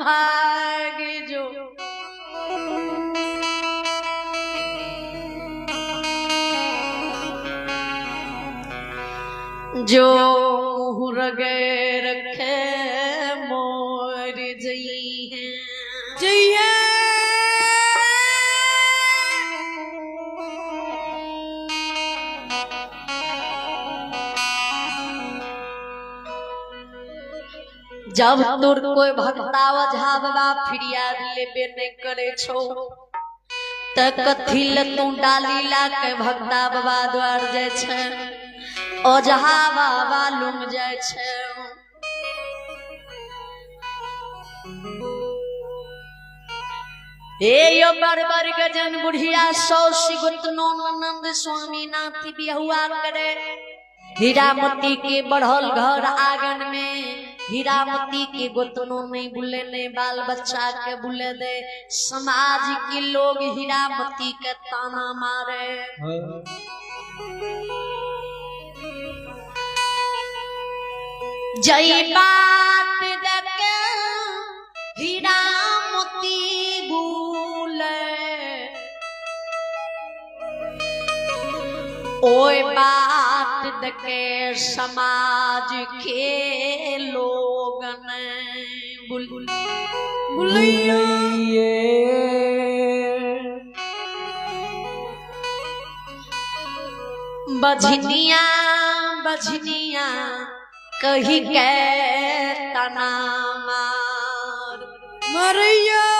भाग जो। जो मुहरगे रखे मोर जई है जई है। जब तोर कोई भक्ता ओझा बाबा फिरियाद लेबे नहीं करे छो त कथी ल तू डाली ला के भक्ता बाबा द्वार जाय छै, ओझा बाबा लुंग जाय छै। हे यो बड़ बड़ गजन बुढ़िया सौ सिगुत नंद स्वामी नाथ बिहुआ करे। हीरामती के बढ़ल घर आंगन में, हीरामती के गोतनो नहीं बुले नहीं बाल बच्चा के बुले दे। समाज के लोग हीरामती के ताना मारे। जई बात देखे हीरामती भूले, ओए बात देखे समाज के लोग बुल बुलैये। बझनिया बझनिया कही के तना मार मरैया।